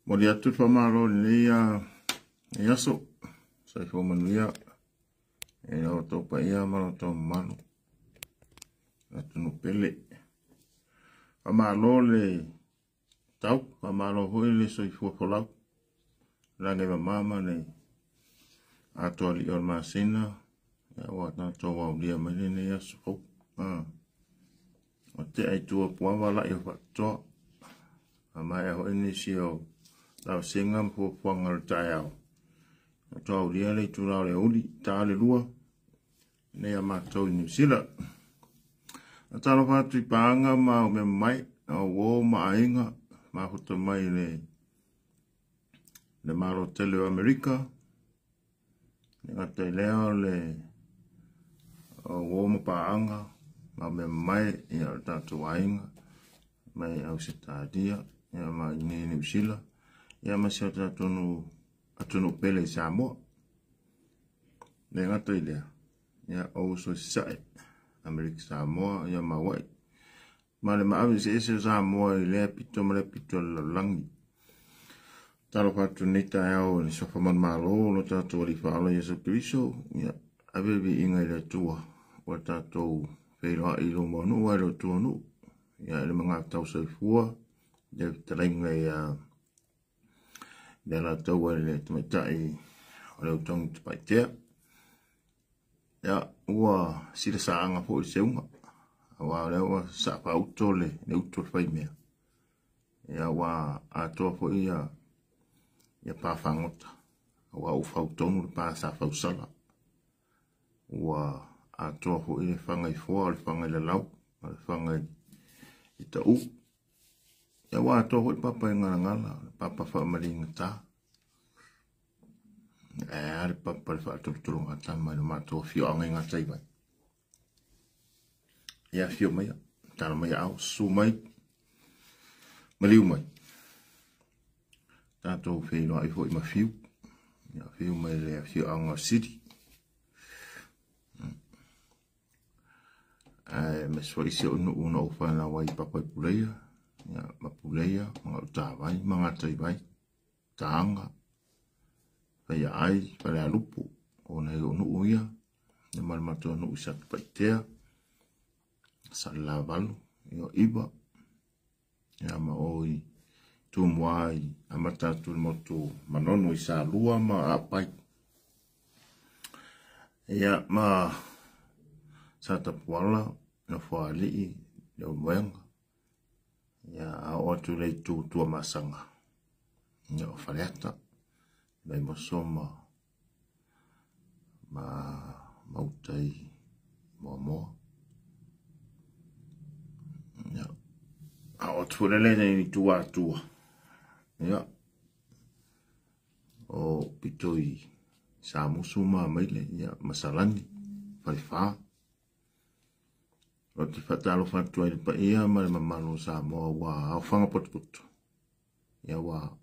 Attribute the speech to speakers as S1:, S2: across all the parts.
S1: Momoli atu le faamalo i lenei aso. Soifua manuia i lo outou paia ma lo outou mamalu, atunuu pele. Faamalo le tau, faamalo foi le soifua folau, lagi e mama ma le atoalii o le masina, ua tatou aulia mai lenei aso fou. Ua tea i tua puava lai o faatoa, a maea foi nisi o lausega ma fuafuaga o le taeao. Ua tatou aulia le itula o le aoauli, ta le 2, nei a matou i Niu Sila. Talofa atu i paaga ma au mea mai, o uo ma aiga, mafuta mai le Malo tele o Amerika, le gata i lea o le uo ma paaga, ma au mea mai, ia o le tatou aiga, mai Ausetalia, ia ma i nei Niu Sila, ia ma si o tatou atunuu pele i Samoa. Le gata i lea, ia o uso i Sasae, Amerika Samoa, ia ma Hawaii. Ma le maave eseese o Samoa i lea pito ma lea pito o le lalolagi. Talofa atu nei taeao i le suafa manumalo o lo tatou Alii Faaola Iesu Keriso, ia ave le viiga i le Atua ua tatou feiloai i luma o nuu ai le Atua nuu, ia i le magatau soifua, le fetalaiga ia le Alataua i le tamaitai o le Autogi Tapaitea. Ia, ua silasaaga foi le seuga, aua o lea ua saa faauto le uto o le faimea. Ia, ua atoa foi ia pā fagota, aua ua fautonu le pā sa fausala. Ua atoa foi le faga i foa, o le faga i lalau, o le faga i tau. Ia, ua atoa foi le papa i galagala, le papa faamaligata. Ae a le papa le faatolotologa tama i le matou afioaga i Gataivai. Ia afio mai, tala mai ao, susu mai, maliu mai. Tatou feiloai foi ma fiu. Ia fiu mai le afioaga o Siri. Ae ma foi si o nuu na ou whanau ai papa i Puleia, ia, ma Puleia, ma Gautavai, ma Gataivai, Taanga, Faia ai, Falealupo, o nai o nuu ia, ia ma le matou nuu i Satupaitea, Salelavalu, ia o Iva, ia ma o i Tumua i amata atu le motu Manono i Salua ma Apai. Ia ma Satapuala, Nofoalii, Leulumoega, ia a oo atu le itu Tuamasaga, ia o Faleata, Vaimoso ma mauta i Moamoa. Ia, a oo atu foi lele i itu Atua, ia, o pito i Samusu ma Maile, ia, ma Salani, Falefa. O te whaatalofa atu ai le paia ma le mamalu o Samoa ua aofaga potopoto. Ia ua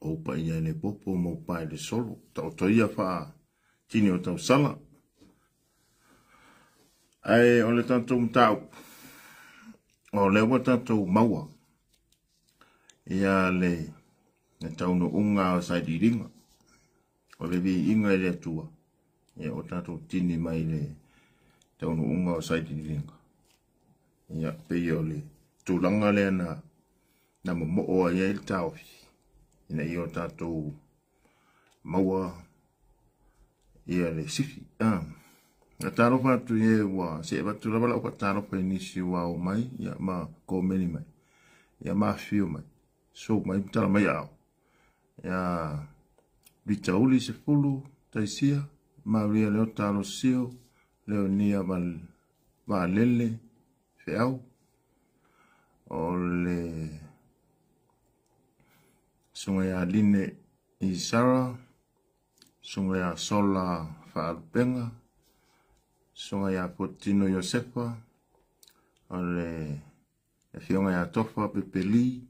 S1: ou paia i le popo ma ou pae le solo. Taoto ia wha tini o tausala. Ae o le tatou mataupu, o lea ua tatou maua ia le taunuuga o sailiiliga, o le viiga i le Atua, ia o tatou tini mai le taunuuga o sailiiliga. Ia pei o le tulaga lea na momoo ai ai le taofi, ina ia o tatou maua ia le sifi. Na talofa atu i e ua se avatu lava lau faatalofa i nisi ua ao mai, ia ma komeni mai, ia ma afifio mai, susu mai ma tala mai ao. Ia Rita Uli Sefulu Taisia, Maria Leota Alosio, Leonia Valele Feau, o le Susuga ia Line Isara, Susuga ia Sola Faalupenga, Susuga ia Potino Iosefa, o le Afioga ia Tofa Pepeli,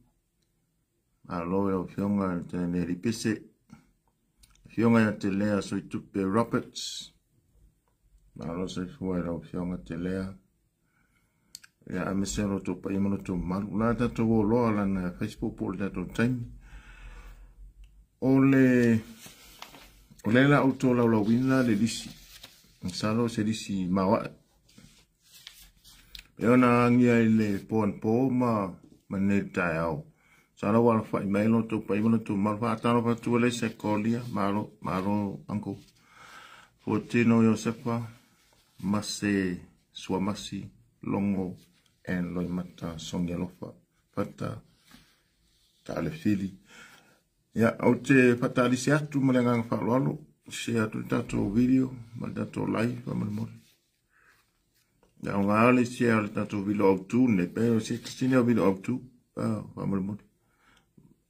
S1: malo i lau Afioga i le Tane Lipese, Afioga ia Telea Soitupe Roberts, malo soifua i lau Afioga Telea, ia aemaise o lo outou paia ma lo outou mamalu. O le a tatou o loa lana Facebook po o le tatou taimi. O le o lea la ou tolaulauina le lisi, masalo o se lisi maoae. E ona agia i le po anapo ma nei taeao. Masalo ua alafai mai lo outou paia ma lo outou mamalu. Faatalofa atu e le Kolia, malo, malo uncle. Fuatino Iosefa, Mase Suamasi, Logo and Loimata Songialofa, Fata Taalefili. Ia, ou te faatalisi atu ma le agaga faaaloalo, share atu le tatou video ma le tatou live faamolemole. Ia, o ngā le share le tatou video autu nei, pe o se tasi o video autu, faamolemole.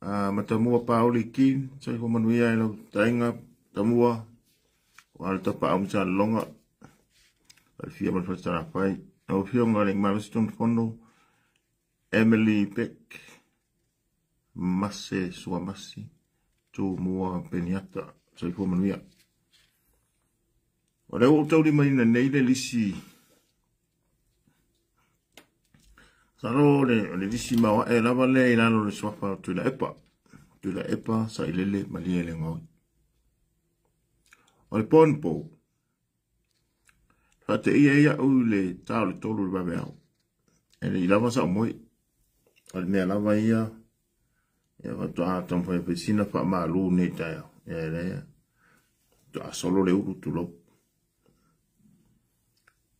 S1: Matamua Paoli Kin, soifua manuia i lau taiga, Tamua, o le tapaau ma Salelologa, Alifia ma le Falesalafai. Lau Afioga i le Malosi Fono, Emily Beck, Mase Suamasi, Tumua Peniata, soifua manuia. O lea ua ou taulimaina nei le lisi, masalo o le lisi maoae lava lea i lalo o le suafa o Tuilaepa. Tuilaepa, Sailele, Malielegaoi. O le po anapo, faateia ai au i le ta o le 3 i le vaveao. E le i lava sau moe. O le mea lava ia, ia faatoa taumafai e fai sina faamalu nei taeao. Ia e lea, faatoa solo le ulu tulou.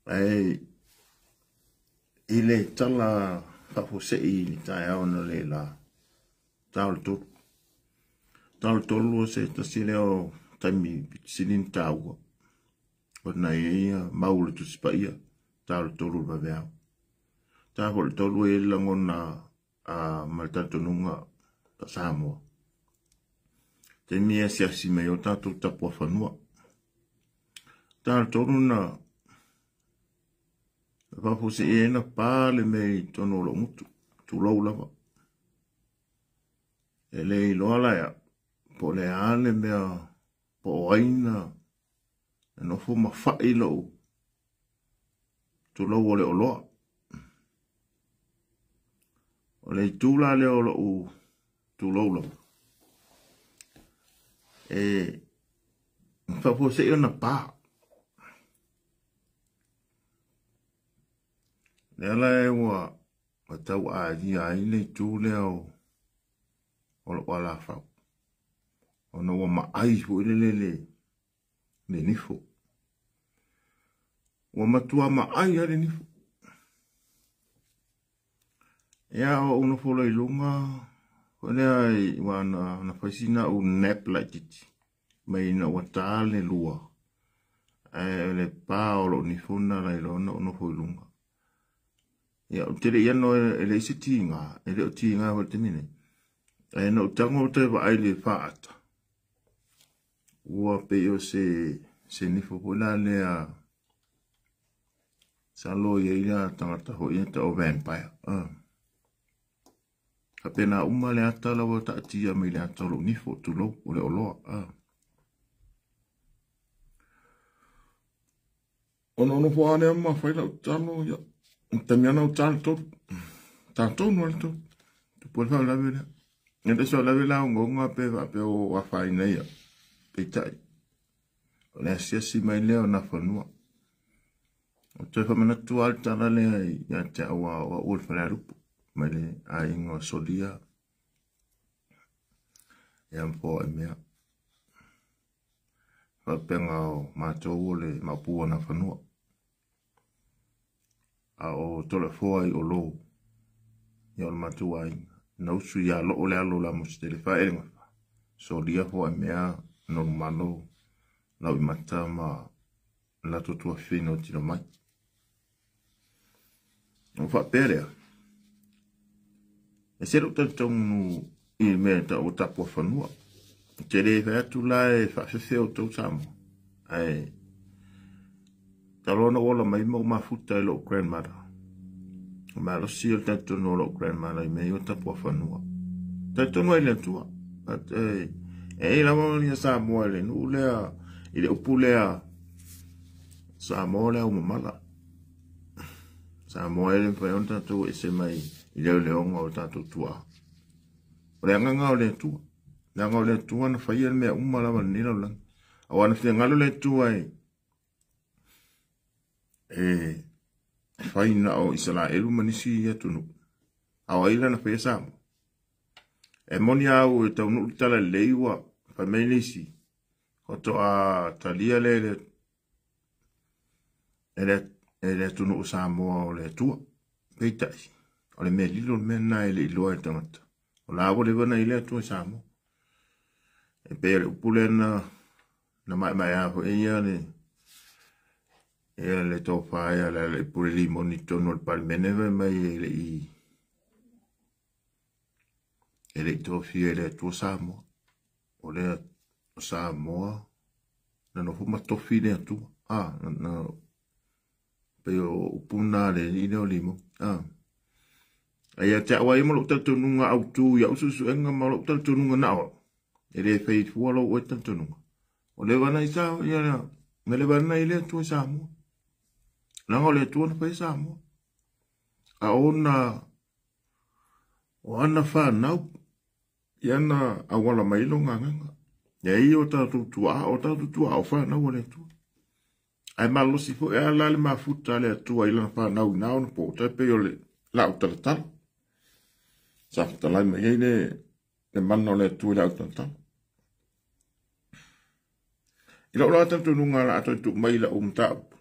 S1: Ae i le tala faafuasei i le taeao na le la, ta o le 3. Ta o le 3 o se tasi lea o taimi sili na taua. Ona e ia mau le Tusi Paia, ta o le 3 o le vaveao. Ta foi le 3 e lagona ma le talitonuga Samoa. Taimi e asiasi mai o tatou tapuafanua. Ta o le 3 na faafuasei ai na pa le mea i totonu o lou gutu, tulou lava. E le iloa la ea, po o le a le mea, po o ai na nofo ma fai lou tulou o le oloa. O le itu la lea o lou tulou lava. E faafuasei ona pa. Lea la e ua tau alia ai le itu lea o lou alafau. Ona ua maai foi le le nifo. Ua matua maai ai le nifo. Ia o ou nofo loa i luga, foi lea ua na fai sina ou nap laitiiti. Mai ina ua ta le 2. Ae o le pa o lou nifo na la iloa na ou nofo i luga. Ia, ou te le i ano e leai se tiga, e le o tiga foi le taimi nei. Ae na ou tago ou toe vaai i le faata. Ua pei o se nifo foi la lea salo i ai la tagata foi e tau vampire. Faapena uma le ata la ua taatia mai le ata o lou nifo, tulou, o le oloa. Ona nofo a lea ma fai lau tatalo, ia, taimi ana o ta le 3. Ta tonu le 3. Tupu le faalavelave lea. E le faalavelave la ongaonga pe faapea o afaina ia. Peitai. O le asiasi mai lea o Nafanua. O toe faamanatu lava le tala lea ia te au a o au o le Falealupo. Mai le aiga o Solia. Ia ma po ai mea. Faapega o matou o le maopu o Nafanua. A o Toleafoa i o lo. Ia o le matou aiga. Na usu ia loo le alo la Mositele faelega. Solia po ai mea Nolumalo lau i mata ma latou tuafafine o tino mai. O faapea lea. E se lou talitonu i mea tau o tapuafanua. Te le fai atu la e faafefe o tou Samoa. Ae talo na ola mai ma ou mafuta i lou grandmother. O malosi o le talitonu o lou grandmother i mea o tapuafanua. Talitonu ai le Atua. E lava ia Samoa i le nuu lea, i le upu lea, Samoa lea umamala. Samoa e le mafai ona tatou ese mai i le leoleoga o tatou tuaa. O le agaga o le Atua. Leaga o le Atua na faia le mea uma lava i lenei lalolagi. Aua na finagalo le Atua e fai na o Isaraelu ma nisi atunuu. A o ai la na faia Samoa? E moni lava au e taunuu le tala lelei ua fai mai nisi, faatoa talia lea e le atunuu o Samoa o le Atua. Peitai, o le mea lilo le mea lena e le i iloa e le tagata. O la ua leva ona i ai le Atua i Samoa. E pei o le upu lea na maemaea foi ia le tofa ia le Pule Limoni i totonu o le Palemene fai mai e le i tofia e le Atua Samoa. O le Samoa na nofo ma tofi le Atua. Na pei o upu na le alii lea o Limoni. Ae ia te au ai ma lou talitonuga autu i au suesuega ma lou talitonuga na o au, e le fai fua lou oe talitonuga. O le vana i sa, ia, na le vana i le Atua i Samoa. Leaga o le Atua na faia Samoa. A ona o ana whanau, i ana awala mai lo nganganga. Ia i o tātou tuaa, o tātou tuaa o whanau o le Atua. Ae malosi foi a la le mafuta le Atua i lana whanau i nā ona po, tai pei o le lau talatala. Sa whatalai mai ai le mana o le Atua i lau talatala. I lau la talitonuga la atoa tuu mai lau mataupu.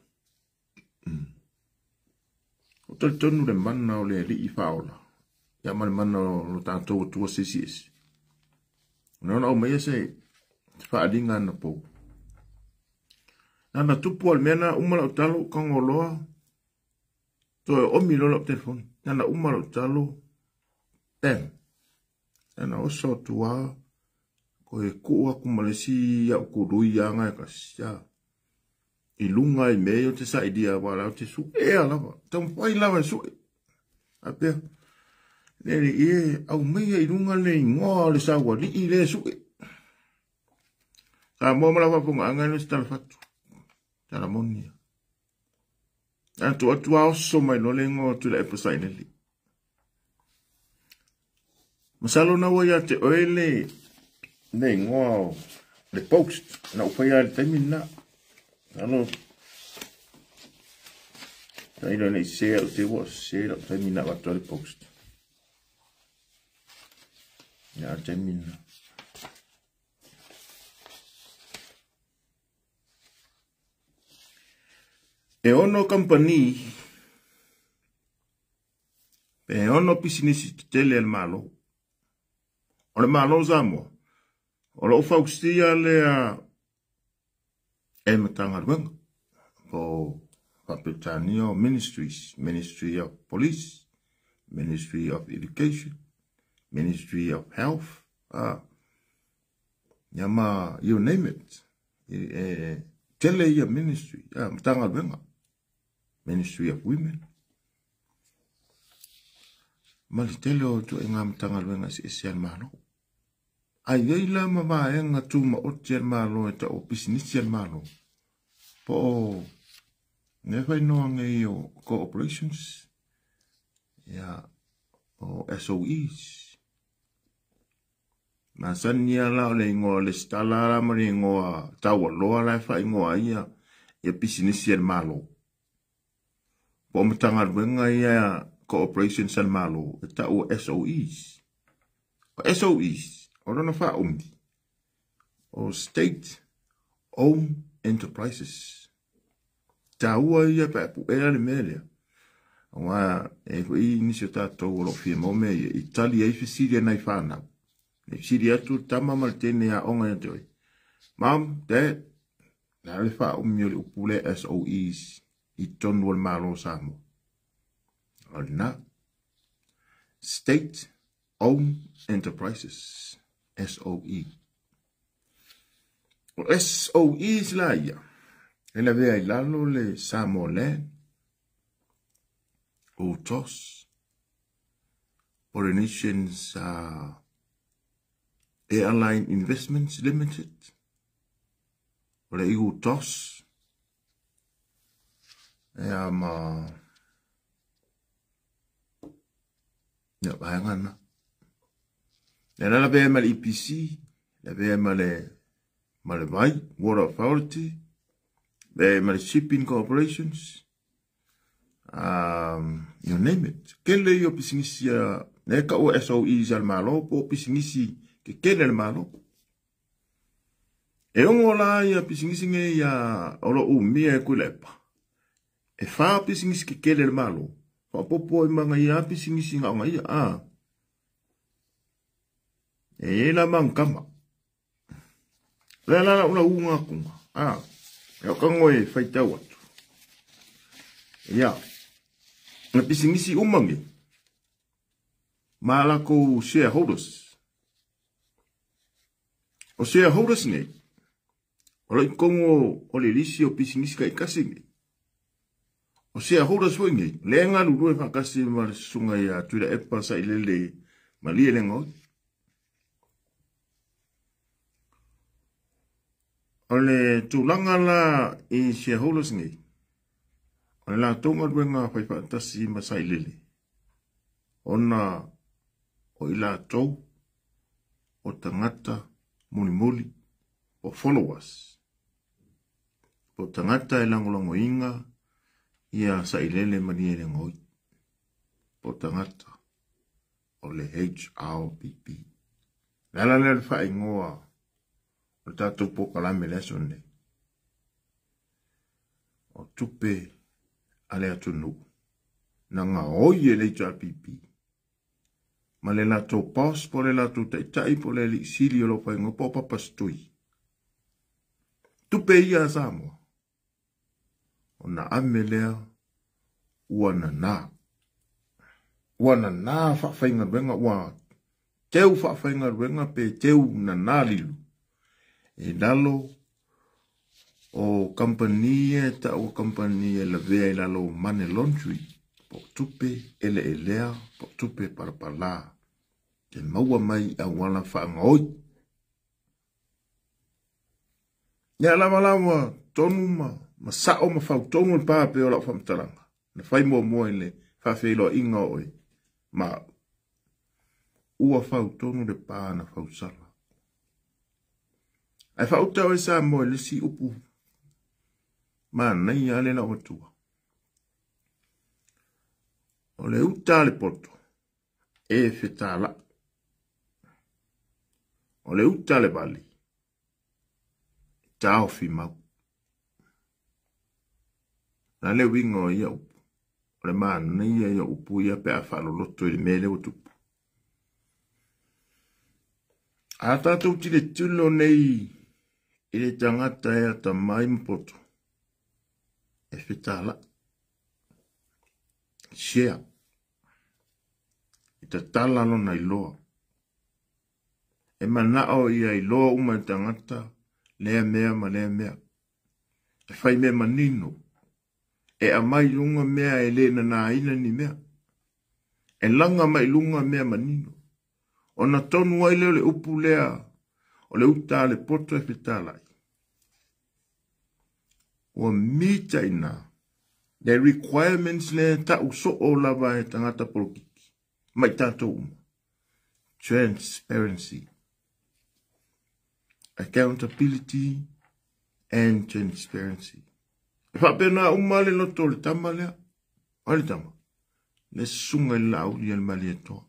S1: O talitonu le mana o le alii whaola. Ia ma le mana o lo tātou Atua sisi esi. Ona au mai se whaalinga na pou. Nana tupu al mea uma lau talo kangoloa. Toe omi lo lau telefoni. Nana uma lau talo. Bam. Nana oso tua. Ko e kua aku malesi au kurui a ngai kasia. I lunga i mea o te saidia wala o te su. E alava. Tau lava e su. Apea. Le e au mea i lunga le ingoa o le sawa li i le su. Ka mua mala waponga anga le stala fatu. Tala monia. Atu atu a oso mai lo le ingoa tu le epa saineli. Masalo na wa ia te oe le ingoa o le post. Na upaya le taimi na. Alo. Tailo nei se au te wa se la taimi na watu le post. Ya taimi na. E ono company, e ono business tele al malo. O le malo Samoa. O lo faustia le e matanga po Papetania Ministries, Ministry of Police, Ministry of Education, Ministry of Health, yama, you name it. Tele ia ministry, matanga Ministry of Women. Mali tele o tu e ngā matanga se ese al malo. Ai ei la ma vaenga tu ma oti al malo e ta o business al malo. Po ne whai noa ngai o corporations, ia o SOEs. Ma sania la o le ingoa le stala la ma le ingoa taua loa la e whai ingoa ia ia business al malo. Po matanga luenga ia corporations al malo e ta o SOEs. O SOEs, o lona whaumdi, o State Owned Enterprises. Tāua ia pēpu ea le mea lea. Aua e hui nisi o tātou o lo fia mau mea ia. I tali ai fisiri nei whānau. Nei fisiri atu tama ma le tēnei a onga ia te oi. Mom, Dad, nā le whaumi o le upule SOEs i tonu o le malo Samoa. O le nā. State Owned Enterprises. SOE. O SOEs la ia. E la vea i lalo le Samoa Land, o TOS, Polynesians Airline Investments Limited, o le iu TOS, e a ma, ia vaenga na. E la vea ma le EPC, Lavea ma le ma le vai, Water Authority, lavea ma le Shipping Corporations, you name it. Kele ia o pisinisi a ne ka ua SOEs a le Malo po o pisinisi kekele a le Malo. E ogo la ia pisinisi nei ia o lo umia e Tuilaepa. E fa pisinisi kekele a le Malo. Faaopoopo ai ma ia pisinisi gaoga ia. A. E i la mangkama. Le la la ula unga kunga. A. E o kango e whaitau atu. Ia. Na pisinisi umange. Ma lako shareholders. O shareholders nei. O lo i kongo o le lisi o pisinisi kai kasi nei. O shareholders foi nei. Le nga lulu e whakasi ma le susunga ia Tuilaepa sa ilele malie le ngoi. O le tulaga la i shareholders nei, o le latou galuega faifaatasi ma sailele, ona o i latou o tagata mulimuli po o followers, po o tagata e lagolagoina ia sailele malielegaoi, po o tagata o le HRPP. O le ala lea o le faaigoa o le tatou polokalame i le aso lenei, o tupe a le atunuu na gaoi e le HRPP ma le latou boss po o le latou taitai po o le alii sili o lo o faaigoa po o Papa Setui. Tupe ia a Samoa, ona ame lea ua nana. Ua nana faafaigaluega, ua teu faafaigaluega pe teu nana lilu i lalo o kamupani e tau o kamupani e lavea i lalo o money laundry, po o tupe eleelea, po o tupe palapala, te maua mai i auala faagaoi. Ia lava lava tonu ma sao ma fautonu le pa pe o lau faamatalaga na fai muamua i le faafeiloaiga o oe ma au. Ua fautonu le pa na fausala. Ae faauta oe Samoa i le isi upu manaia a le lau atua. O le uta a le poto e fetalai. O le uta a le vali e taofi mau. O le a le uiga o ia upu? O le manaia ia o upu ia pe a faaloloto i le mea lea ua tupu. A tatou tilotilo nei i le tagata e atamai ma poto, e fetalai, share, e tatala lona iloa. E manao ia iloa uma e tagata lea mea ma lea mea. E fai mea manino. E aumai i luga mea e le nanaina ni mea. E laga mai i luga mea manino. Ona tonu ai lea o le upu lea o le uta a le poto e fetalai. Ua mita ina le requirements lea tau soo lava e tagata polokiki ma i tatou uma. Transparency, accountability and transparency. E faapena uma le loto o le tama lea. O le tama. Le susuga i le Laauli a le Malietoa.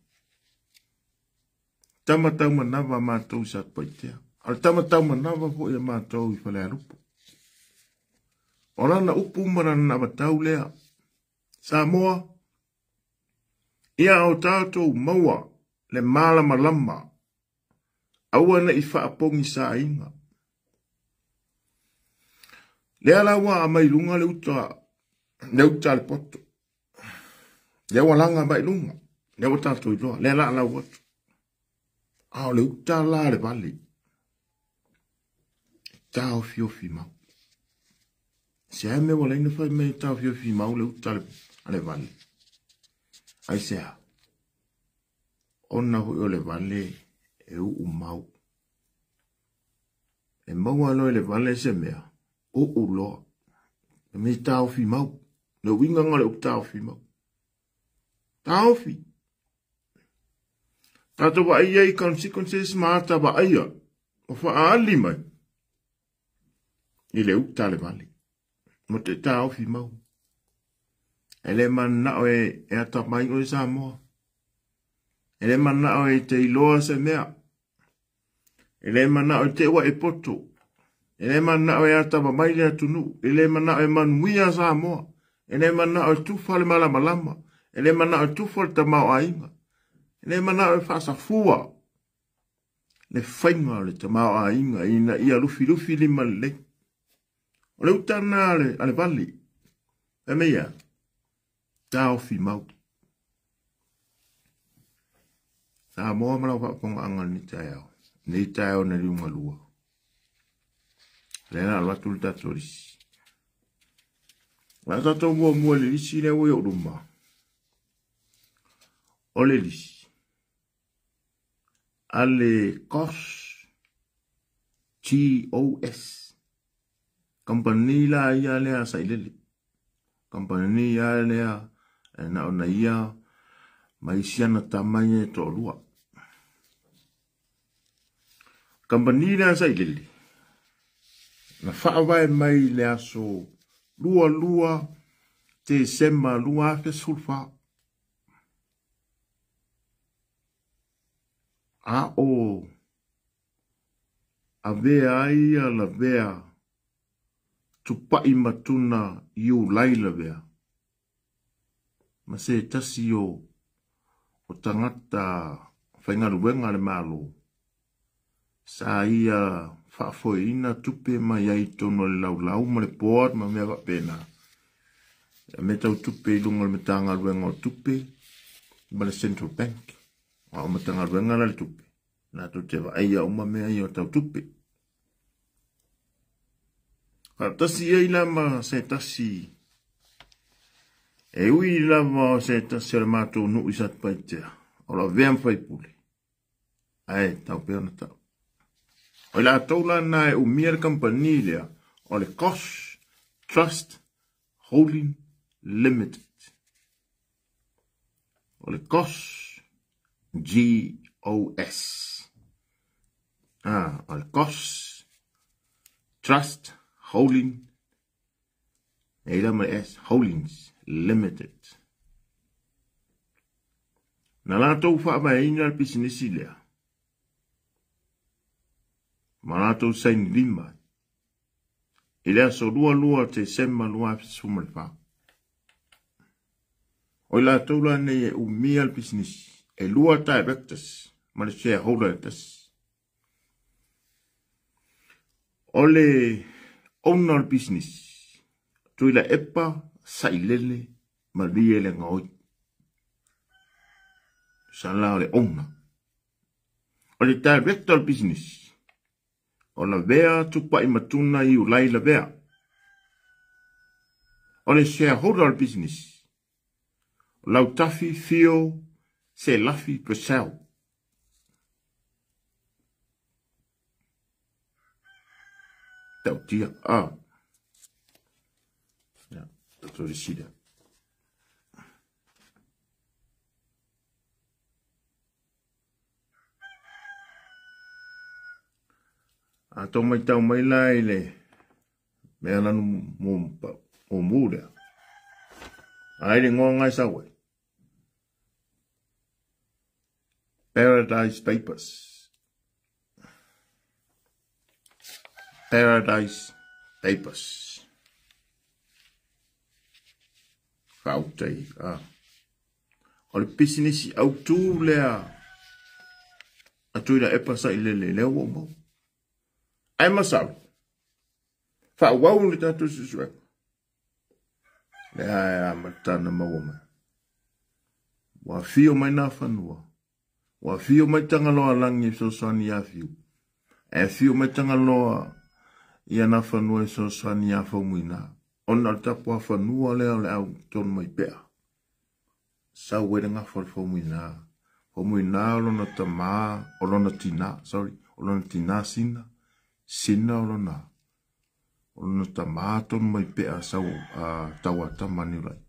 S1: Tama taumanava matou i Satupaitea. O le tama taumanava foi a matou i Falealupo. O lana upu ma lana navatau lea. Samoa, ia o tatou maua le malamalama, aua ne i faapogisaina. Lea la ua aumai i luga le uta, le uta a le poto. Lea ua laga mai i luga, lea ua tatou iloa, lea la lau atu. A o le uta la a le vale, e taofiofi mau. Se a mea ua laina fai mai e taofiofi mau le uta a le vale. Ai se a? Ona foi o le vale e uu mau. E maua loa e le vale se mea, uu loa. E mea taofi mau. Le uiga nga o le upu taofi mau. Taofi. Tatou vaaia i consequences ma ata vaaia. O faaali mai i le uta a le vale mo te taofi mau. E le manao e atamai oe Samoa. E le manao e te iloa se mea. E le manao e te ua e poto. E le manao e atamamai le atunuu. E le manao e manuia Samoa. E le manao e tufa le malamalama. E le manao e tufa le tamaoaiga. E le manao e faasafua le faiga o le tamaoaiga ina ia lufilufi lima lelei. O le uta lena a le vale. Fai mai a, taofi mau. Samoa ma lau faafofogaaga i lenei taeao. Lenei taeao na liugalua. Lea na alu atu le tatou lisi. O le a tatou muamua i le lisi lea ua i ou luma. O le lisi a le COS T-O-S Kamupani la ia lea sailele. Kamupani a lea e na ona ia ma isi ana tama ia e toalua. Kamupani lea sailele na faavae mai i le aso 22 Tesema 2014. A o avea ai ia lavea tupai matuna Iulai lavea ma se tasi o tagata faigaluega a le Malo sa ia faafoeina tupe mai ai i totonu o le laulau ma le board ma mea faapena. Mea tau tupe i luga o le Matagaluega o Tupe ma le Central Bank. A o Matagaluega la le tupe. Latou te vaaia uma mea ia o tau tupe. Faatasi ai la ma se tasi e ui lava o se tasi o le matou nuu i Satupaitea, o lo o avea ma faipule, ae tau pea ona tau. O i latou la na e umia le kamupani lea, o le Cosh Trust Holding Limited. O le COS, G-O-S. Ah, o le COS, Trust Holding, e ila ma S, Holdings Limited. Na latou faavaeina le pisinisi lea, ma latou saini lima i le aso 22 Tesema 2014. O i latou la nei e umia le pisinisi, e lua directors ma le shareholder e tasi. O le owner o le pisinisi, Tuilaepa Sailele Malie Legaoi. Tusa la o le owner. O le director o le pisinisi, O Lavea Tupai Matuna Iulai Lavea. O le shareholder o le pisinisi, o Lautafi Fio Selafi Purcell. Tautia, ah. Ya, tatou le sida. A tou matau mai la i le mea lanu mumu lea. Ai le ngoa ngai sau ai. Paradise Papers. Paradise Papers. Faautai. Ah. O le pisinisi autu lea a Tuilaepa Sailele lea ua ou maua. Ae masalo, faaauau le tatou suesuega. Lea e amata ona maua mai. Ua afio mai Nafanua, ua afio mai Tagaloa Lagi e fesoasoani ia Fiu. E afio mai Tagaloa ia Nafanua e fesoasoani ia Faumuina. Ona o le tapuafanua lea o le au tonu mai pea. Sau ai le gafa o le Faumuina. Faumuina o lona tamā, o lona tinā, sorry, o lona tinā Sina, Sina o lona, o lona tamā tonu mai pea sau a Tauatama Niulai.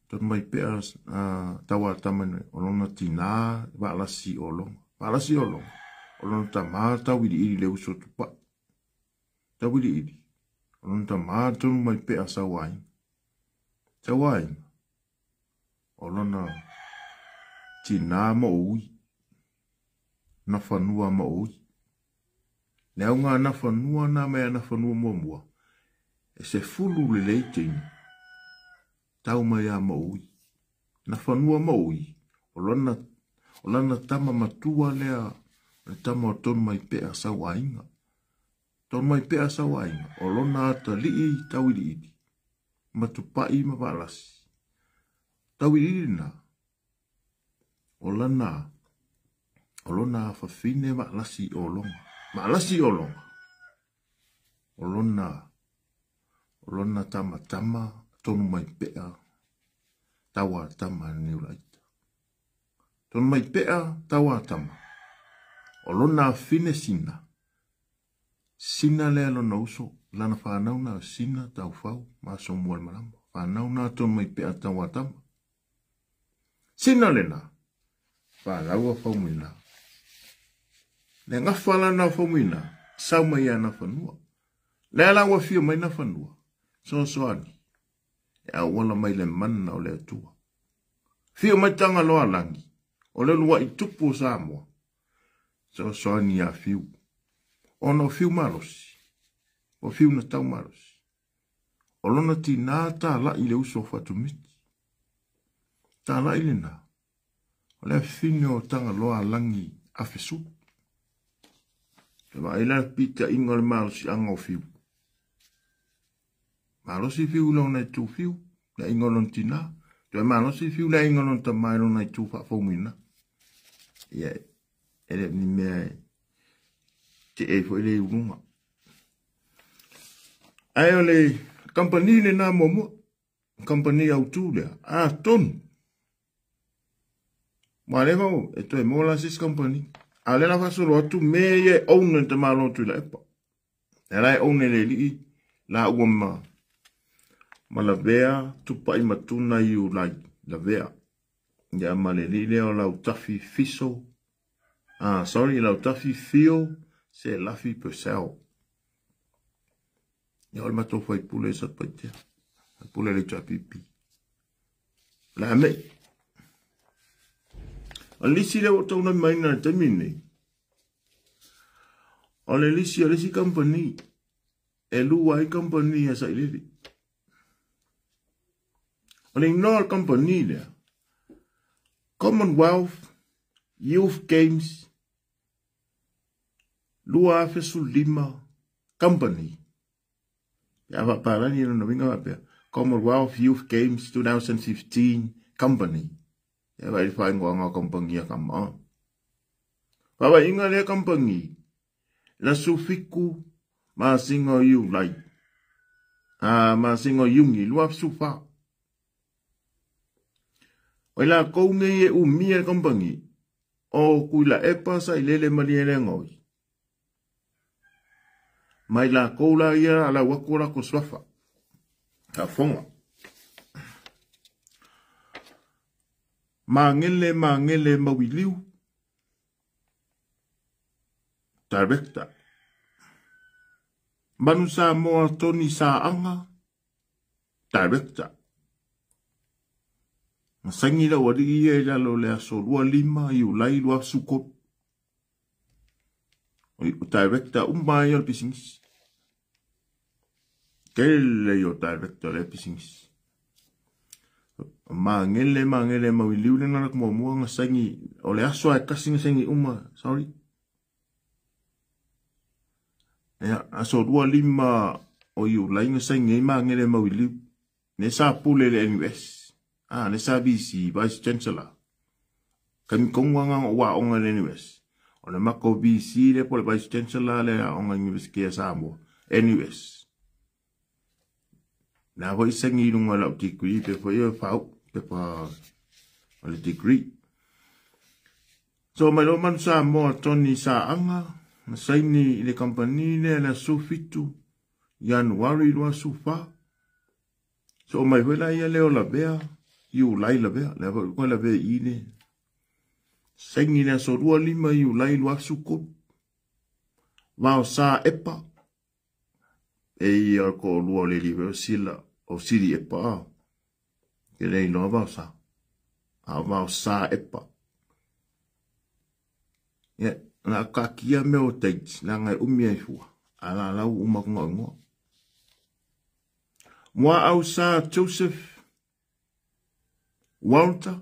S1: Tonu mai pea a Tauatama Niulai, o lona tinā Vaalasi o Loga. Vaalasi o Loga. O lona tamā Tauiliili le uso Tupai. Tauiliili, o lona tamā Tonumaipea Sauaiga. Sauaiga, o lona tinā Maoui, Nafanua Maoui. Le auga a Nafanua na mai a Nafanua muamua, e 10 lelei teine, tau mai a Maoui. Nafanua Maoui, o lana tama matua lea, o le tama o Tonumaipea Sauaiga. Tonumaipea Sauaiga, o lona atalii Tauiliili, ma Tupai ma Vaalasi. Tauiliili na, o lona afafine Vaalasi o longa. Vaalasi o longa. O lona tamatama Tonumaipea taua tama Niulaita. Tonumaipea taua tama. O lona afine sina. Sina lea lona uso, lana whānauna sina taufau, maso mua le malama. Whānauna Tonumaipea taua tama. Sina lena, whālaua whaumina. Le ngawha lana whaumina, sau mai ana whanua. Le ala ua fia mai na whanua, soasoani. E awala mai le mana o le atua. Fia mai tanga loa langi, o le lua i tupu o Samoa. Soasoani a fiu. Ona o fiu malosi, o fiu na tau malosi. O lona tina tā lai le uso o Fatumiti. Tā lai le nā. O le afine o tanga loa langi afesu. Te vaai la pita inga le malosi anga o fiu. Malosi fiu lona i tū fiu, le inga lona tina. Te malosi fiu le inga lona tamai lona i tū whaafomina. Ia, e le ni mea e te e fo ile urunga. Ai o le kampani le nā muamua, kampani au tū lea, a tonu. Ma le vau, e toe mō la sis kampani. A le la fasolo atu me ye own te malo tu la epa. E la e own le lii la ua ma la vea Tupai matuna i ulai la vea. Ia ma le lii leo lau tafi fiso. Ah, sorry, lau tafi fio se lafi peseo. Ia o le matou faipule sa paitea. Faipule le HIPP. La me. O le lisi lea ua tauna mai na le taimi nei. O le lisi o le isi company. E lua ai company a Sailele. O le inoa o le company lea. Commonwealth Youth Games 2015 Company. Ia whapalani lona winga wapea. Commonwealth Youth Games 2015 Company. Ia wai whaingoa ngā kampangi a kama. Whawa inga lea kampangi. La sufiku ma singo yu lai. Ah, ma singo yungi lua sufa. Oi la kou ngei e umia kampangi. O kui la epa sa ilele mali ele ngoi. Mai la kou la ia ala waku la ko swafa. Ka fonga. Mangele mangele mawiliu. Director. Manu Samoa Tony Saanga. Director. Masangi la wali ia i lalo le aso 25 i ulai lua sukot. O director umba ia o le pisingisi. Kele i o director le pisingisi. Mangele mangele mawiliu le nana kumua mua ngasangi. O le aso ai kasi ngasangi uma. Sorry. Ia aso 25 o i ulai ngasangi ai mangele mawiliu. Ne sa pule le NUS. Ah, ne sa VC, Vice Chancellor. Kami konga nga wa onga le NUS. O le mako VC le po le Vice Chancellor le onga University ya Samoa. NUS. Na hoi sangi lunga lau degree pe fo ia whau, pe pa o le degree. So mai lo manu Samoa Tony Saanga, na saini i le company le la sufitu, Januari lua sufa. So mai hoi la ia leo la vea, i ulai la vea, le hoi la vea i le. Saini le aso 25 i ulai lua sukot. Vaosa Epa, e ia o le toalua o le alii foi o Sila, o Sili Epa, a. Ke le iloa Vaosa. A o Vaosa Epa. Ia, na taatia mea o dates, leaga e umi ai fua, a la lau uma atu na igoa. Muaau Sa Joseph Walter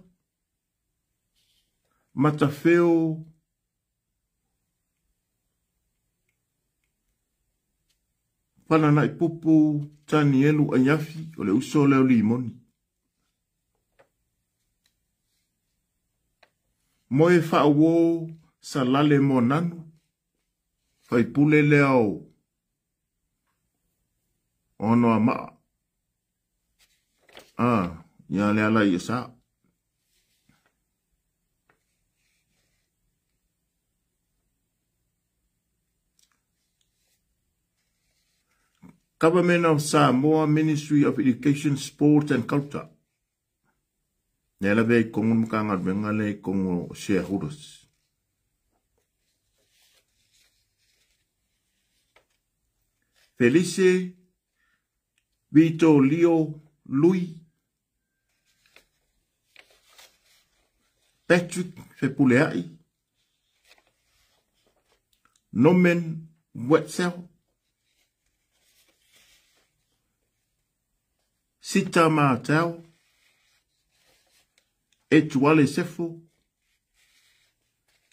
S1: Matafeo Fananaipupu Tanielu Aiafi, o le uso lea o Limoni. Moe Faauo Salale Moananu, faipule lea o Anoamaa. Ah, ia le ala ia sa. Government of Samoa Ministry of Education, Sport and Culture. Lea lavea i Kongo le Matagaluega lea i Kongo o shareholders. Felice Vito Leo Lui Patrick Fepuleai Norman Wetzel Sita Martell Etuale Sefo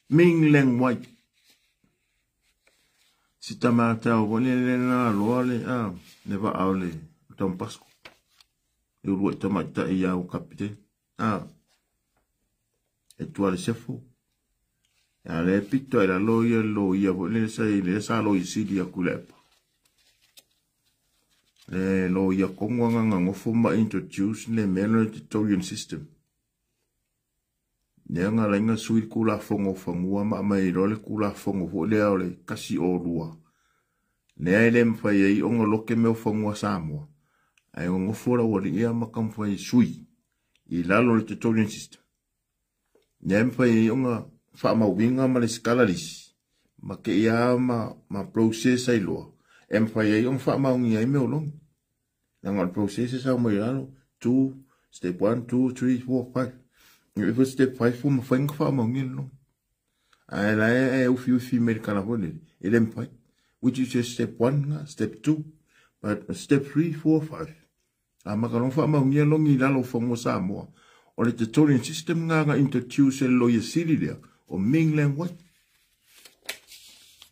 S1: Ming Leng White. Sita Martell foi le le na loa le a le vaa o le Tom Pasco. E uluai tamaitai ia o kapitene. A Etuale Sefo. A le pito e lalo ia lo ia foi le sa le sa lo isili aku le epa. Le lo ia kongo anga ngofo ma introduce le mea le tutorial system. Lea na ala ai ona sui le Tulafono o Fanua ma aumai ai loa le Tulafono foi lea o le 102, lea e le mafai ai ona lote mea o fanua Samoa, ae nonofo le aualii ia ma taumafai e sui i lalo o le tutorial system. Lea e mafai ai ona faamauina ma lesitala lisi ma kēia ma, ma process ai loa, e mafai ai ona faamaonia ai mea o logi. Leaga o le process e sau mai lalo, 2, step 1, 2, 3, 4, 5. E foi step 5 ua mafai ona faamaonia le logi. Ae la e ufiufi mai le tala foi lele, e le mafai. Which is just step 1 na, step 2, but step 3, 4, 5. A maka loa faamaonia logi i lalo o fanua Samoa. O le tutorial system nga na introduce e le loia sili lea, o Ming Leng Wai.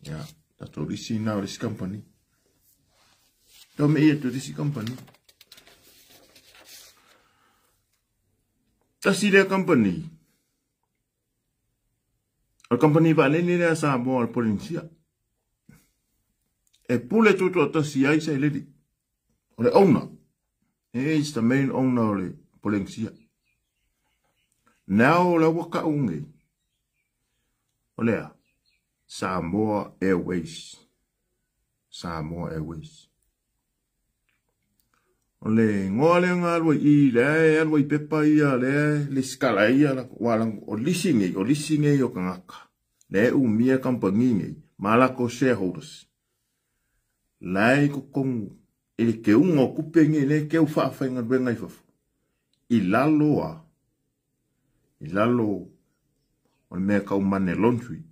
S1: Ya, tatou lisi na o le isi company. Tau me ia tu isi company. Tasi lea company. O le company vaalele lea Samoa o le Polynesia. E pule tutoatasi ai sailele. O le owner. He is the main owner o le Polynesia. Now o le ua kau nei. O lea. Samoa Airways. Samoa Airways. O le igoa lea na alu ai i lea e alu ai pepa ia lea e lesitala ai ia ua o lisi nei, o lisi nei o tagata lea e umia kamupani nei ma latou shareholders la e i totonu i le keuga o tupe nei lea e keu faafaigaluega i fafo i lalo a i lalo o le mea e tau money laundry.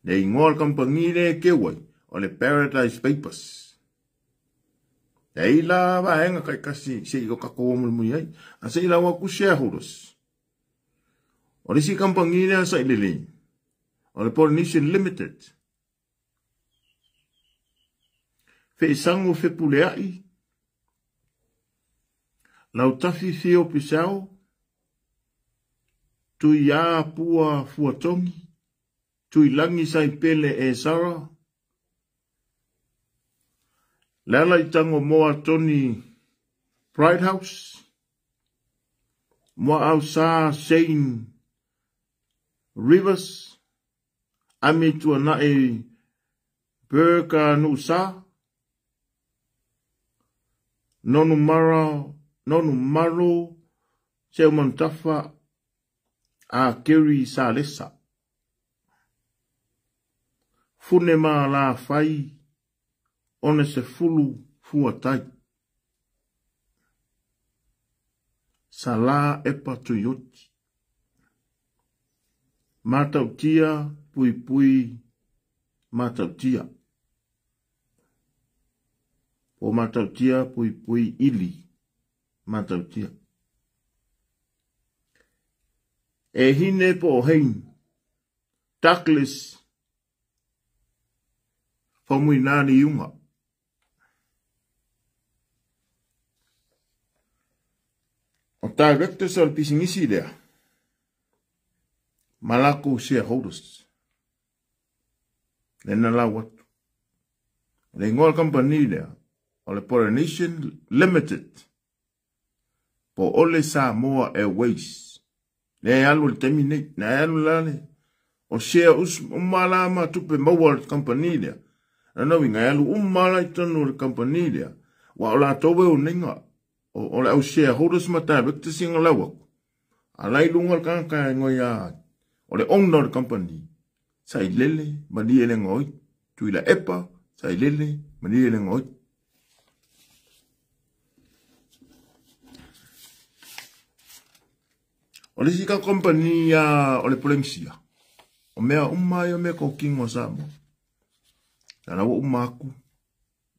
S1: Le igoa o le kamupani lea e keu ai o le Paradise Papers. E ai la vaega taitasi se i o tatou o mulimuli ai. A se i lau atu shareholders. O le isi kamupani lea sa i lelei, o le Polynesian Limited. Feesago Fepuleai, Lautafi Fio Pisao, Tuiā Pua Fuatogi, Tuilagi Saipele Esara, Lealaitango Moa Tony Brighthouse, Moaausa Shane Rivers, Ami Tuanai Burka Nuusa, Nonumara, Nonumaro Seumanutafa a Kerry Salesa. Fune ma Alafai 60 Fuatai. Salā Epa Tuioti. Matautia Puipui Matautia. Po Matautia Puipui Ili Matautia. E hine po o hein. Douglas Famuinani Iunga. O directors o le pisinisi lea, ma lakou shareholders. Lena lau atu. O le igoa o le kamupani lea, o le Polynesian Limited, po o le Samoa Airways. Lea e alu i le taimi nei, na e alu la le, o share uma la ma tupe maua o le kamupani lea. Lona uiga e alu uma la i totonu o le kamupani lea, ua o latou e oneiga, o le au shareholders ma directors ia na lau atu. A la i luga o le tagata e ngoi a, o le owner o le kamupani, Sailele Malielegaoi, Tuilaepa Sailele Malielegaoi. O le isi ka company a o le Polenisia, o mea uma ia o mea kokino a Samoa. Na la ua uma atu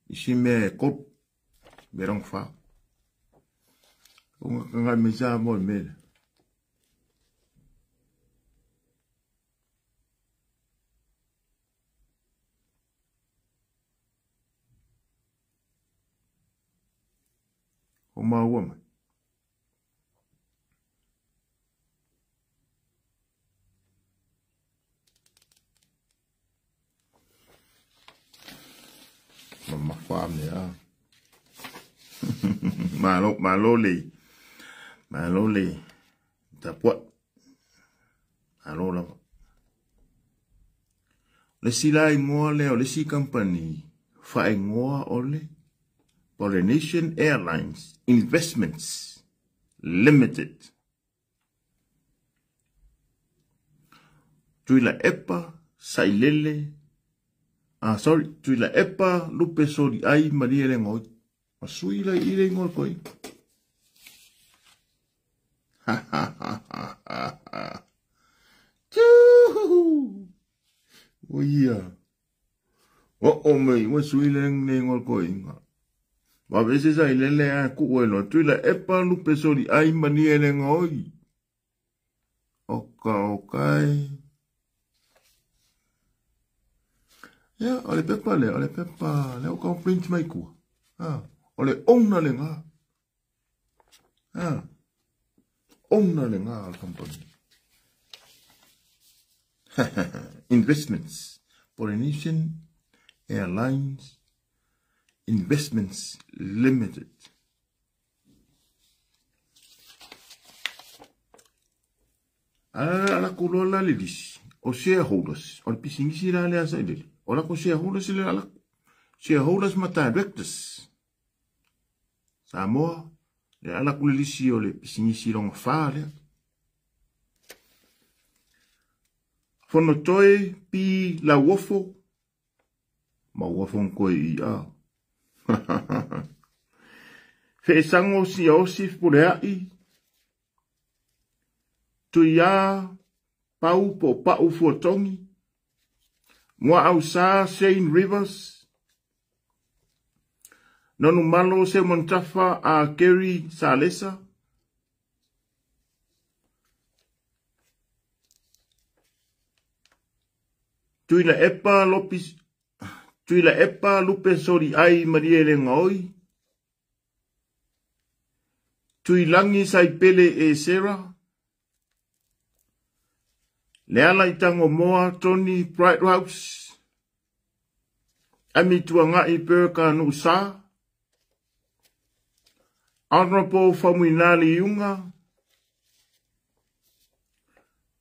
S1: isi mea e kolu, mea lona fa. Unga kangai mai Samoa i mea lea. O maua mai. Mamafa mea. Malo, malo le. Malo le. Tapuai. Malo lava. Le isi la igoa lea o le isi company faaigoa o le Polynesian Airlines Investments Limited. Tuilaepa Sailele, ah sorry, Tuilaepa Lupe Soliai Malielegaoi. Ma sui la i le igoa o le koina. Ha ha ha ha ha. Tū! O ia. O mai, ua sui le le igoa o le koina. Ma vese Sailele a ku e loa. Tuilaepa Lupe Soliai Malielegaoi. Oka okai. Ia, o le pepa lea, o le pepa lea o ka print mai kua. Ah, o le owner le ngā. Ah, owner le ngā o le company. Investments. Polynesian Airlines Investments Limited. Ala lakou loa la le lisi o shareholders o le pisinisi la lea sailele. O lakou shareholders le alakou. Shareholders ma directors. Samoa, le alakou le lisi o le pisinisi longa fa lea. Fonotoe P. Lauofo, ma ua koe i a. Feesango Siaosi Pulea'i, Tuiā Pau po Pa'u Fuatongi, Mua'ausa Shane Rivers, Nonumalo Seumanutafa a Kerry Salesa, Tuilaepa Lopis, Tuilaepa Lupe Soliai Malielegaoi, Tuilangi Saipele e Sarah, Leala i Tangomoa Tony Brighthouse, Ami Tuanga'i Perka Nu'usa, Honorable Famuinali Iuga,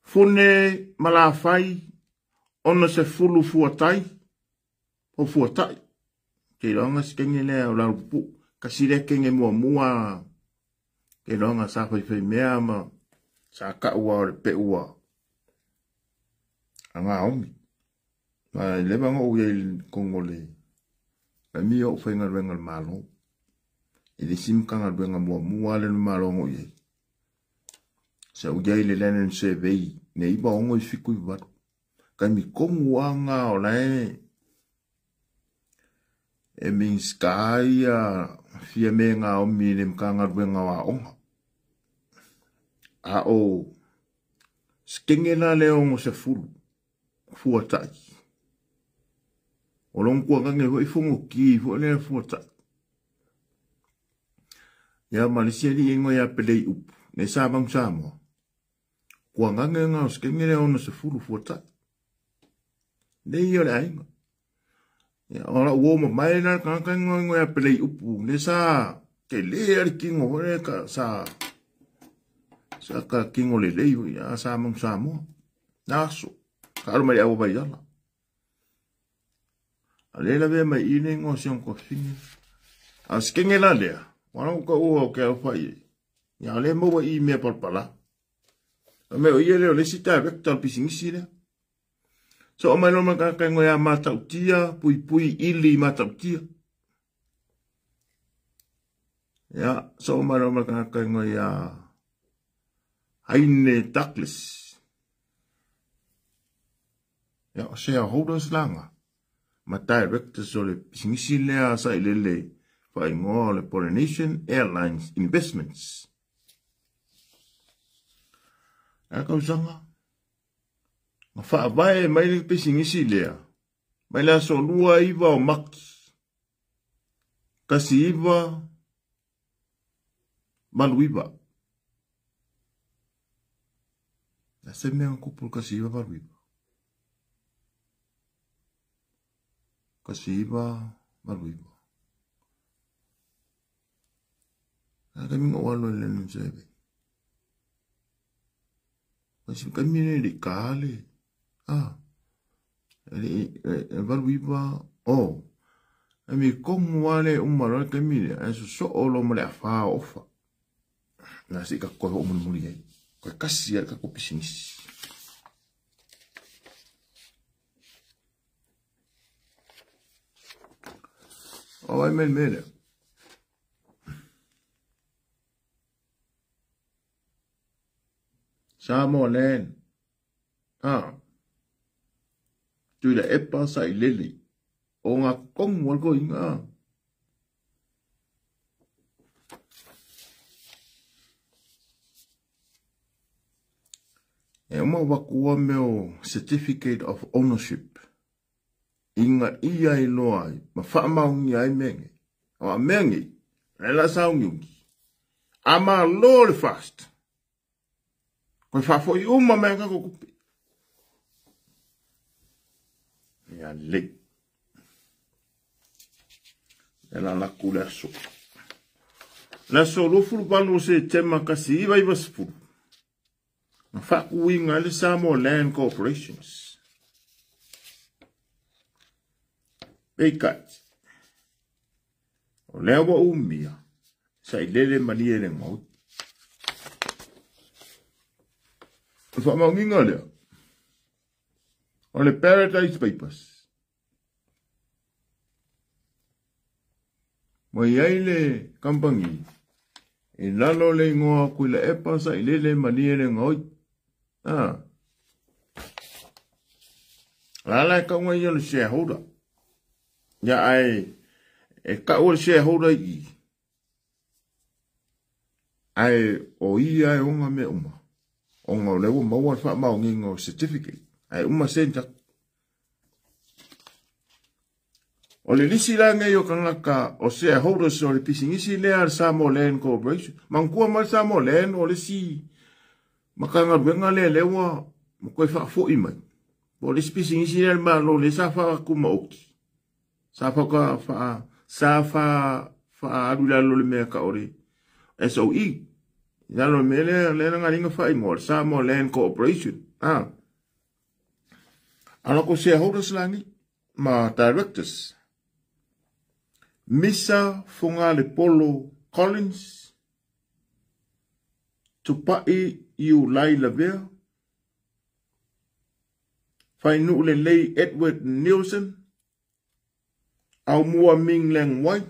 S1: Fune Malafai 60 Fuatai, po Fuata'i, ke iloaga si kenge lea o Lalupupu'u, kasi lea kenge muamua, ke iloaga sa faifai mea ma sa ka'ua o le pe'ua a Gaomi. Ma e leva ona ou i ai i totonu o le taimi o ou faigaluega i le Malo. I le isi Matagaluega muamua lava lea o le Malo na ou i ai. Sa ou i ai i le Land and Survey i le 9678. Taimi tonu lava lena o la e e Minisita ia Fiame Naomi i le Matagaluega o Aoga. A o sekenge la lea 60 fuatai. O lona tuanage foi fonoti foi lea fuatai. Ia ma le isi alii e igoa ia Peleiupu, le sa Manu Samoa. Tuanage na o sekenge lea 60 fuatai. Nei ia o le aiga. Ia, o lau uo mamae la le tagata e igoa ia Peleiupu, le sa tele a le tino foi lea ka, sa sa ka tino lelei foi a sa Manu Samoa. Na aso, ka alu mai le aua vaiala. A le lavea mai i le igoa o si ona tuafafine. A o se kenge la lea, ua lau ka ua o ke alofa i ai. Ia, o lea maua i mea palapala. A mea o ia lea o le isi director o le pisinisi lea. So o mai loa ma le tagata igoa ia Matautia, Puipui Ili Matautia. Ia, so o mai loa ma le tagata igoa ia Haine Douglas. Ia, o shareholders la ma directors o le pisinisi lea sa i lele faaigoa o le Polynesian Airlines Investments. A tausaga, na faavae mai le pisinisi lea mai le aso 29 o Maki 1989. Na se mea na tupu i le 1989? 1989. A taimi na ou alu ai i le NSAV. Kasi taimi le le ka le. Ah. Le e 89 oh. E mi kongu wale uma loa le taimi lea, ae sosoo loa ma le afa o ofa. Na se i ka koe hoʻomulimuli ai. Koe kasi ai le tatou pisinisi. O ai mai le mea lea. Samoa Land. Ah. Tuilaepa Sailele. O ngā kongu o le koinga. E uma wakua me o Certificate of Ownership. Inga ia i loa ai, ma whaamaungia ai mea nei. O a mea nei, le la saungiungi. A ma lo le fast. Koe whaafoi uma mea kako kupe. Ia lei. E la laku le aso. Le aso 28 o Setema 1990. Na whaakuinga ai le Samoa Land Corporations. Peitai, o lea ua umia, sa i lele malie le gaoi. O le faamaoniga lea, o le Paradise Papers. Ua i ai le kamupani i lalo o le igoa Tuilaepa Sailele Malie le Gaoi. Ah. La la e kauga ia o le shareholder. Ia ae e kau o le shareholder i i. Ae o ia e ona mea uma. Ona o lea ua maua le faamaoniga o certificate. Ae uma send atu. O le lisi la nei o tagata o shareholders o le pisinisi lea a le Samoa Land Corporation. Manatua mai le Samoa Land o le isi Matagaluega lea lea ua toe faafoi mai. Po o le isi pisinisi lea a le Malo lea sa faatumaoti. Sa fa fa sa fa faaalu i lalo o le mea tau o le SOE. I lalo o le mea lea lea na galuega faaigoa le Samoa Land Corporation. Ah. A latou shareholders la nei ma directors. Misa Fogalepolo Collins, Tupai Iulai Lavea, Fainuu Lelei Edward Nielsen, Aumua Ming Leng Wai,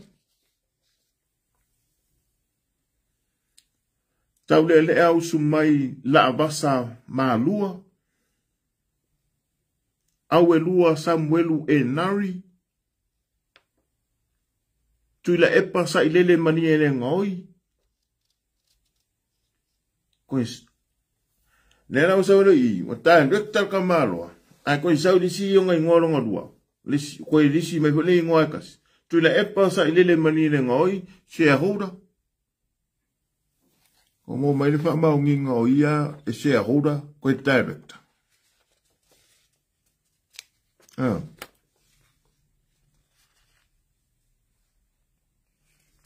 S1: Taulealea Usu Mai Laavasa Malua, Auelua Samuelu Enari, Tuilaepa Sailele Malielegaoi. Koe lea la ua sau ai i i, ua director le tamaloa, ae koe sau i le isi ona igoa lona lua, koe lisi mai foi le igoa e tasi. Tuilaepa Sailele Malielegaoi, shareholder. Ua maua mai le faamaoniga o ia e shareholder koe director. Ah.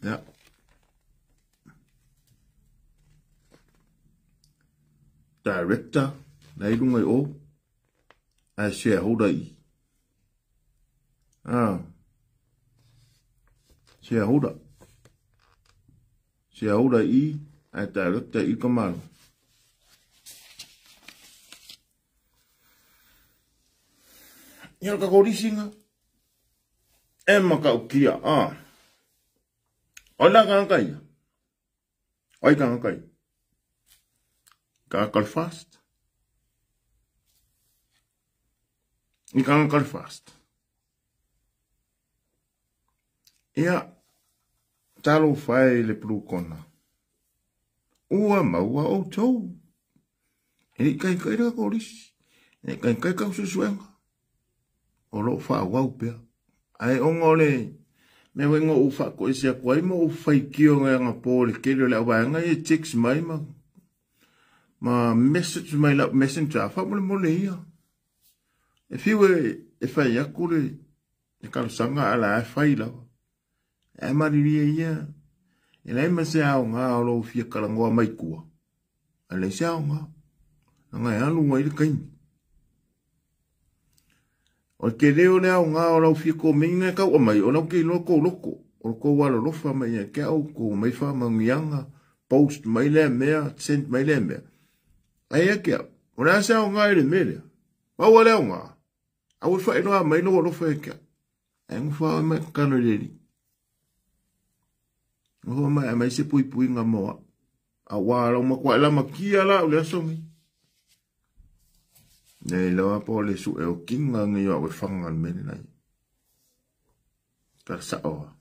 S1: Yeah. Director, la i lunga i o, ae shareholder i. Ah. Shareholder. Shareholder i, ae director i ka malo. Ia ka korisinga. E makaukia, a. O la kanga ia. Oi kanga kai. Ka kal fast. I kanga kal fast. Ia, talofa e i le Blue Corner. Ua maua outou. E le i kaikai le kolisi. E le i kaikai kau suesuega. O lo o faaauau pea. Ae ona o le mea foi na ou faatoese atu ai ma ou faitio nai anapo i le tele o le auvaega ia e text mai ma ma message mai lau messenger faamolemole ia. E fiu e fai atu le le talosaga a la e fai lava. Ae malilie ia, e leai ma se aoga o lou fia talanoa mai tua. E leai se aoga. Leaga e alu ai le taimi. O le tele o le aoga o lau fia komeni e tau aumai, o lau te iloa kou loto, o le tou alolofa mai ia te au, tou aumai faamanuiaga, post mai lea mea, send mai lea mea. Ae ia te au, o le a se aoga i le mea lea? Pau lava le aoga, aua e faailoa mai lou alofa ia te au. Ae nofo lava oe ma e tatalo i le Alii. Nofo ma e aumai se puipuiga mo au. Aua lau matuai lamatia la au le aso nei. Nei loa po o le sue o kinga nei o au e fanga le mea lenai. Ka sao.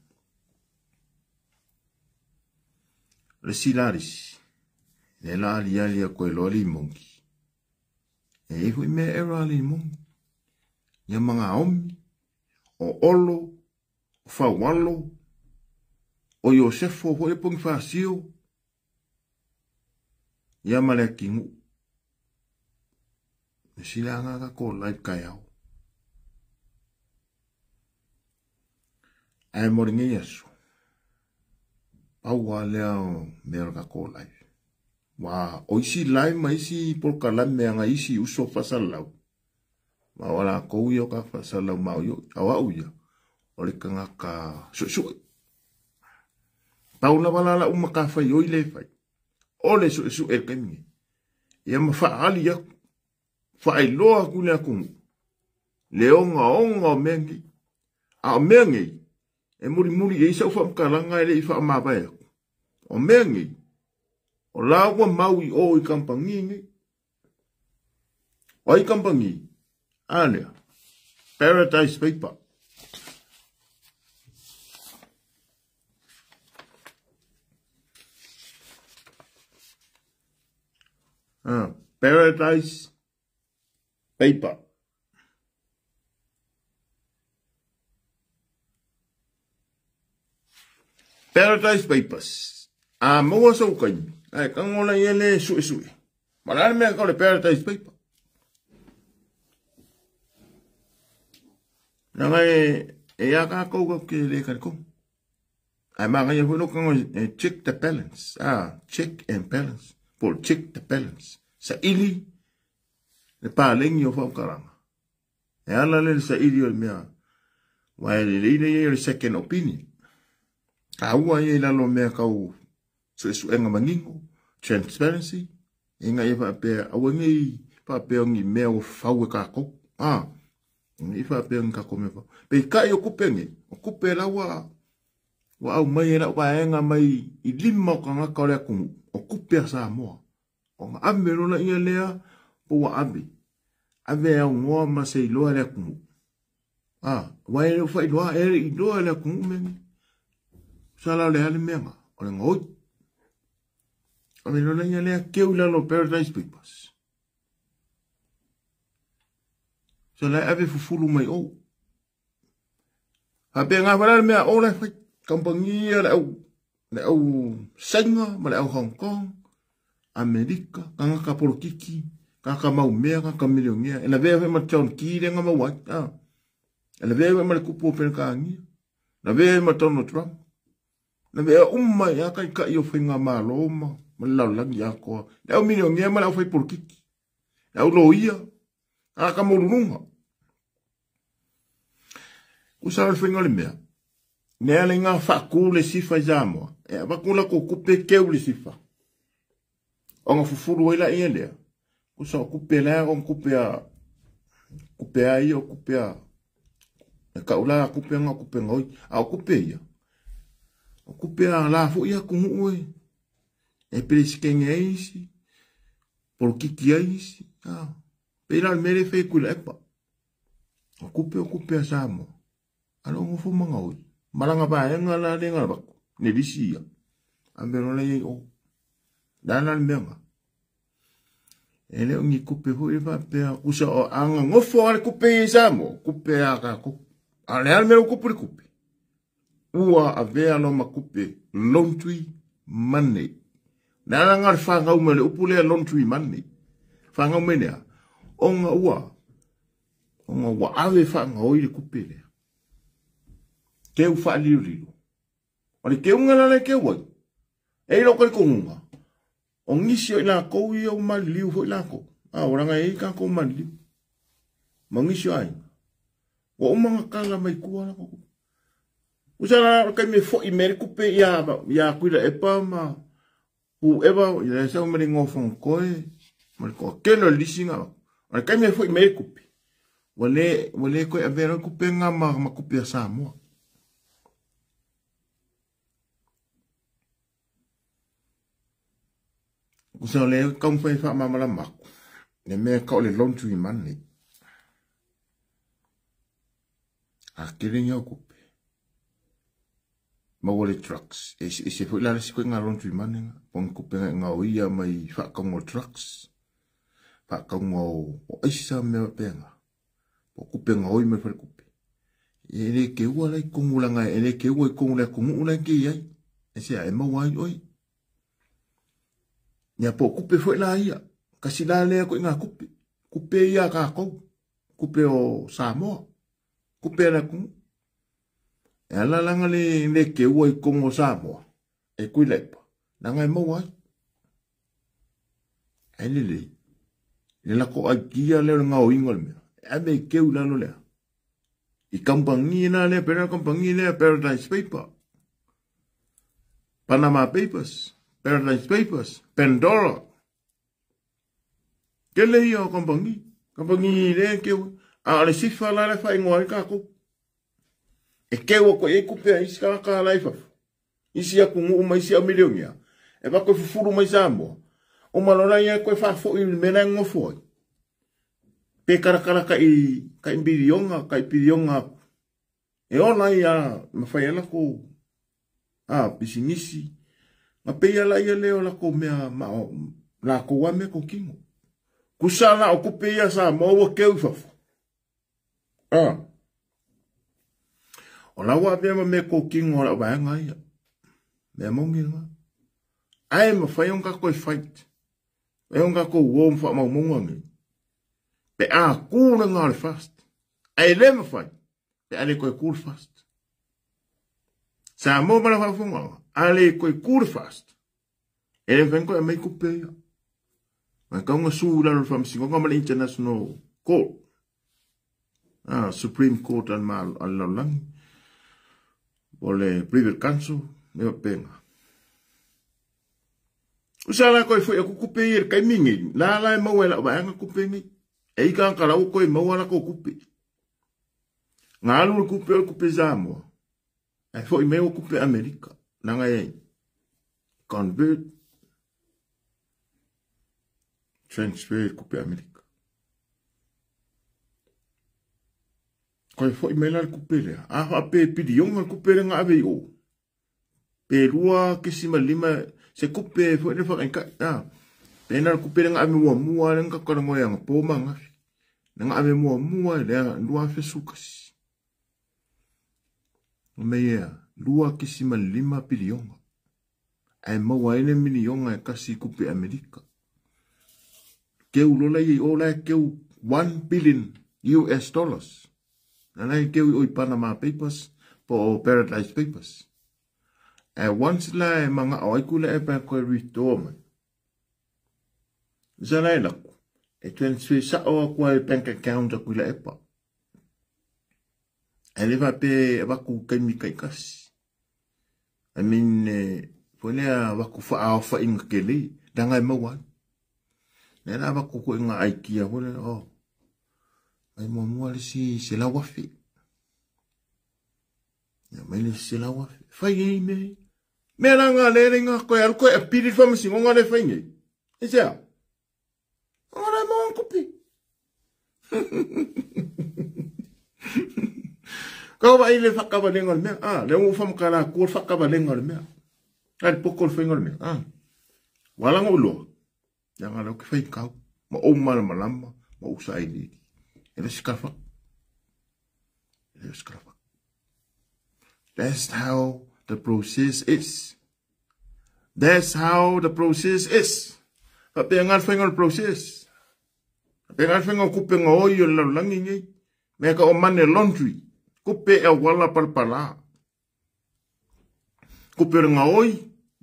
S1: Le si la lisi. Le la ali ali a koe loa le imongi. E i hui mea era le imongi. Ia mga omi. O Olo, o Faualo, o Iosefo foi le Ponifasio, ia ma le Atinuu. E sila aga ka live taeao. Ae mo lenei aso, pau lava lea o mea o le tatou live. Ua o isi live ma isi polokalame a nai isi uso faasalalau, Ma o lakou ia o ka faasalalau maoioi, a o au ia, o le tagata suesue. Pau lava la lau matafaioi lea e fai, o le suesue i le taimi nei. Ia ma faaali atu, faailoa atu i le atunuu, le ogaoga o mea nei. A o mea nei, e mulimuli i ai sau faamatalaga e le i faamavae atu. O mea nei, o la ua mau i o i kamupani nei. O ai kamupani? A lea, Paradise Paper. Ah, Paradise Paper. Paradise Papers. A maua sou taimi, ae tago la ia le suesue. Ma le a le mea tau le Paradise Paper? Leaga e ia kākou kau ke le talikonu. Ae manaia foi lou tago e check the balance. Ah, check and balance. Po o check the balance. Saili le paleni o faamatalaga. E ala lea i le saili o le mea, aua e lelei le i ai o le second opinion. Taua ia i lalo o mea tau suesuega manino, transparency, ina ia faapea, aua ne i faapea o ni mea ua fau e tatou. A, i faapea ni tatou mea fa. Peitai o kupe nei, o kupe la ua ua aumai e lau vaega mai i lima o tagata o le atunuu, o kupe a Samoa. Ona ave loa laia lea po ua ave, ave e aunoa ma se iloa e le atunuu. A, aua e le o faailoa, e le iloa e le atunuu mea nei. Tusa la o le a le mea na, o le gaoi. Ave loa laia lea keu i lalo o Paradise Papers. Tusa la e ave fufulu mai o. Faapena foi la le mea o la e fai. Kamupani ia le au Saina ma le au Hong Kong, Amerika, tagata polokiki, tagata maumea, tagata milionea. E lavea foi ma John Key lea na maua ai. Ah. E lavea foi ma le kupu o Peretania. Lavea ai ma Donald Trump. Lavea uma i a taitai o faigamalo ma le lalolagi atoa. Le au milionea ma le au fai polokiki. Le au loia, tagata maualuluga. Tusa la le faiga o le mea, lea le iga faatu le sifa i Samoa, e avatu latou tupe keu le sifa. Ona fufulu ai laia lea, tusa o tupe la o tupe a tupe a ia o tupe a e kau la tupe nga tupe ngoi, a o tupe ia. O tupe a la foi atunuu e e peresetene ai isi, polokiki ai isi, a pei la o le mea lea e fai e Tuilaepa. O kupe o kupe a Samoa. A lo nofo ma gaoi. Malaga vaega la le na avatu. Le lisi ia. Ave loa la i ai o. Le a la le mea na. E le o ni kupe foi le faapea. Usa o a nofo a le kupe i Samoa. Kupe a tatou. A le a le mea o kupu le kupe. Ua avea loa ma kupe laundry money. Le a la nga le fanau mai o le upu lea laundry money. Fanau mai lea. Ona ua ona ua ave faagaoi le kupe lea. Keu faalilolilo. O le keuga la le keu ai. E i lou talitonuga, o nisi o i lakou ia ua maliliu foi lakou. A, ua laga e i ai tatou maliliu. Ma nisi o aiga. Ua uma ona tala mai tua latou kupe. Tusa la o le taimi e foi mai ai le kupe ia, ia Tuilaepa ma whoever, ia sau ma le igoa o Fonotoe, ma le toatele o le lisi na. O le taimi e foi mai ai le kupe, ua le, ua le toe avea loa le kupe lena ma, ma kupe a Samoa. Tusa o le taumafai e faamalamalama atu, le mea e tau o le laundry money. A tele ni au kupe. Maua le drugs. E eseese foi la le isi koiga laundry money na. Po o ni kupe na e gaoia mai faatauga o drugs, faatauga o aisa ma mea faapena. Po o kupe gaoi mai falekupe. E le keua la i totonu leaga e le keua i totonu o le atunuu la e te i ai. Aisea e maua ai oe. Ia po o kupe foi la ia. Kasi la lea koiga kupe. Kupe ia a tatou. Kupe o Samoa. Kupe a le atunuu. E ala laga le le keua i totonu o Samoa e Tuilaepa, leaga e maua ai. Ae lelei le latou idea lea o le gaoiga o le mea, e ave e keu i lalo lea. I kamupani la lea, pei la kamupani lea Paradise Paper, Panama Papers, Paradise Papers, Pandora. Tele ia o kamupani, kamupani lea e keu ai. A o le sifa la lea e faaigoa ai tatou. E keu atu i ai kupe a isi tagata la i fafo, isi atunuu ma isi au milionea, e avatu e fufulu mai Samoa, uma loa la ia e toe faafoi i le mea la e nonofo ai. Pe talatala tai, tai miliona, tai piliona atu. E ola ai a mafai ai latou a pisinisi, na pei lava ia lea o latou mea ma o latou lava mea totino. Tusa la o tupe ia a Samoa ua keu i fafo. A. O la ua avea ma mea totino a lau vaega ia. Mea moni lena. Ae mafai ona tatou e fight. Mafai ona tatou uo ma faamaumauga nei. Pe a ku lena o le fast. Ae le mafai. Pe a le toe ku le fast. Samoa ma lau faafofoga, a le toe ku le fast. E le mafai ona toe aumai tupe ia. Ua tatau ona sue i lalo o le Faamasinoga ma le International Court. Ah, Supreme Court a le lalolagi. Po o le Privy Council, mea faapena. Usa la toe foi atu tupe ia i le taimi lenei, la la e maua e lau vaega tupe nei. E i tagata la ua toe maua a latou tupe. Na alu le tupe o le tupe Samoa, ae foi mai ua tupe Amerika. Leaga e convert, transfer i tupe Amerika. Koe foi mai la le tupe lea. A faapea e piliona le tupe lea na ave i o. Pe 2.5 se tupe foi le whakaikai. Ah, pe na le tupe lea na ave muamua lea na tatou talanoa anapo ma ananafi. Lea na ave muamua lea 2011. Mea ia, 2.5 piliona. Ae maua ai le miliona e tasi i tupe Amerika. Keu lola ia i o la e keu 1 billion US dollars. Na la e keu i o i Panama Papers po o Paradise Papers. Ae once la e mangao ai kula e pa koe restore mai. Sa la e laku. E transfer sao aku ai bank account aku i la epa. Ae le faapea e avatu taimi taitasi. I mean, foi lea avatu faaofaiga tele, leaga e maua ai. Lea la avatu foi ngā aikia foi lea, oh, mai muamua le isi 100,000. Ia mai le isi 100,000. Fai ai mea ia. Mea la ngā lea le ngā koe alu koe apili le faamasinoga lea e fai nei. E se a? Ora e maua kupi. Ka wa ile whakavalenga o le mea. Ah, le ua whamakala kua whakavalenga o le mea. Ai le poko o le whainga o le mea. Ah. Wala ngo uloa. Ia ngā leo ke whai kau. Ma o mala malama, ma o sa ili. E le sikala whak. E le sikala whak. That's how the process is. That's how the process is. Faapea ngā le whainga o le process. Faapea ngā le whainga o kupenga oi o le lalolagi nei. Mea ka o money laundry. Kupe e awala palapala. Kupe o le ngaoi,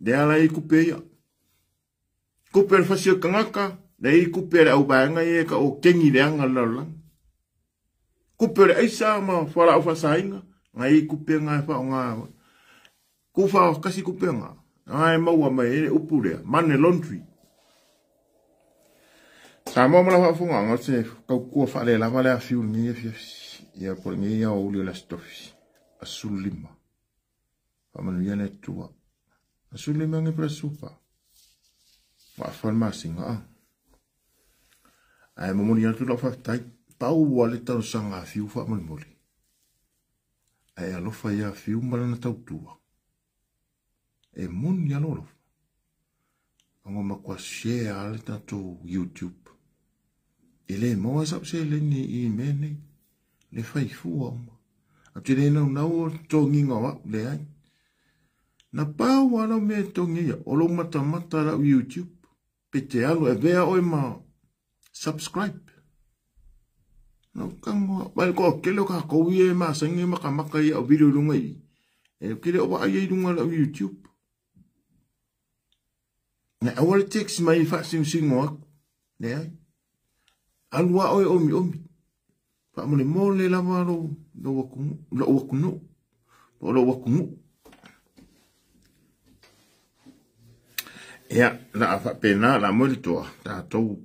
S1: le ala i kupe ia. Kupe o le fasi o tangata, le i kupe le auvaega ia ka o kengi le anga le lalolagi. Kupe o le aisa ma fualaau faasaina, ngai i kupe nga e faaaoga. Ku faakasi kupe nga, nga e maua mai ai le upu lea, money laundry. Samoa ma lau faafofogaaga, o se tautua faalelava le afiu i lenei afiafi, ia po o lenei aoauli o le Aso Tofi, aso 15. Faamanuia le Atua. Aso 15 nei po o le aso 14. Ua afa le masina, a. Ae momoli atu lau faafetai, pau lava le talosaga a Fiu faamolemole. Ae alofa ia Fiu ma lana tautua. E moni lava lou alofa. Ona matua share lava le tatou YouTube. E le maua sau seleni i mea nei. Le fai fua uma. Ou te le naunau o le totogiga o au, leai. Na pau lava lau mea e totogi ai au, o lou matamata i lau YouTube. Pe te alu e avea oe ma subscribe. No kango, mai ko kele o kākou ia e masangi e makamaka i au video i lunga i. E kele o vaai ai i lunga lau YouTube. Na aua le text mai e faasinosingo aku. Leai. Alu a oe omi omi. Faamolemole lava lou, lou atunuu, lou atunuu, po o lou atunuu. Ia, la a faapena, la moe le toa, tatou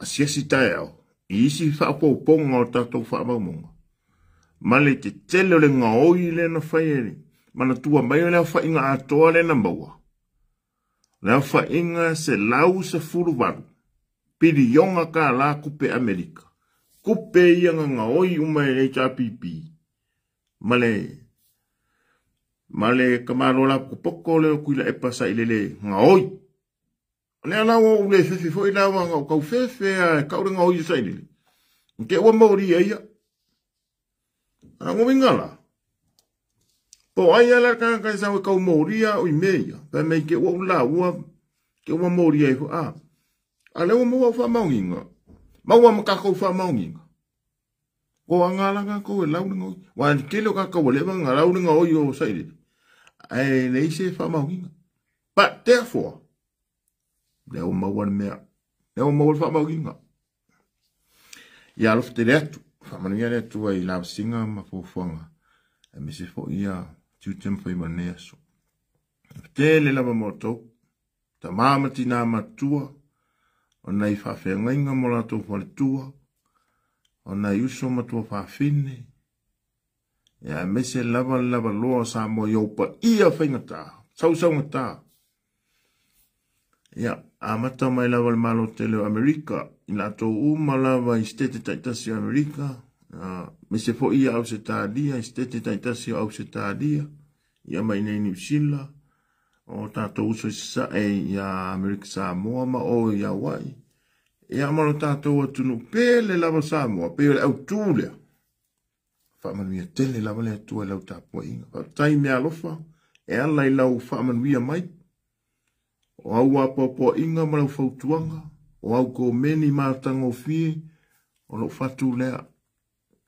S1: asiasi taeao i isi faaopoopoga o tatou faamaumauga. Ma le tetele o le gaoi lea na fai e le manatua mai o le aofaiga atoa lea na maua. O le aofaiga 118 piliona kālā tupe Amerika. Tupe ia na gaoi uma e le HRPP ma le ma le tamaloa lapotopoto lea o Tuilaepa sa i lele gaoi. O lea la ua ou le fefe foi la ua na ou tau fefe a e kau le gaoi o sailele. I te ua maoria ia. A ngo winga la. Po ai ala le tagata e sau e kau moria o i mea ia. Fai mai ke ua ula ua ke ua moria ifo a. A lea ua maua au faamaoniga. Maua ma kakou faamaoniga. Ko anga la kakou e lau le gaoi. Wa le tele o kakou ua leva na lau le gaoi o sailele. Ae leai se faamaoniga. But therefore, lea ua maua le mea, lea ua maua le faamaoniga. Ia alofa tele atu, faamanuia le Atua i lavasiga ma fuafuaga, aemaise foi ia tiute ma faiva o lenei aso. Tele lava ma outou, tama ma tina matutua, O nai faafeagaiga ma o latou faletua, o nai uso ma tuafafine, ia aemaise lava le lavaloa o Samoa i ou paia faigata, sausaugata. Ia, amata mai lava le Malo tele o Amerika, i latou uma lava i sitete taitasi o Amerika, aemaise foi ia Ausetalia, i sitete taitasi o Ausetalia, ia mai nei Niu Sila, o tatou uso i Sasae ia Amerika Samoa ma o i Hawaii, ia ma lo tatou atunuu pele lava Samoa, pei o le autu lea. Faamanuia tele lava le Atua i lau tapuaiga. Faafetai mea alofa e ala i lau faamanuia mai. O au apoapoaiga ma lau fautuaga, o au komeni matagofie, o lou fatu lea,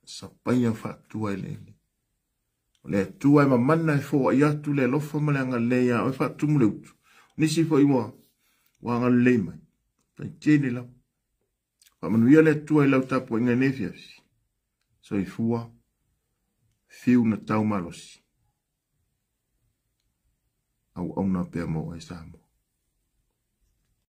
S1: sapaia faatua eleele. O le Atua e mamana e foai atu le alofa ma le agalelei ia oe faatumu le utu. Nisi foi ua ua agalelei mai. Tai tele lava. Faamanuia le Atua i lau tapuaiga i lenei afiafi. Soifua, fiu na tau malosi. Auauna pea mo oe Samoa.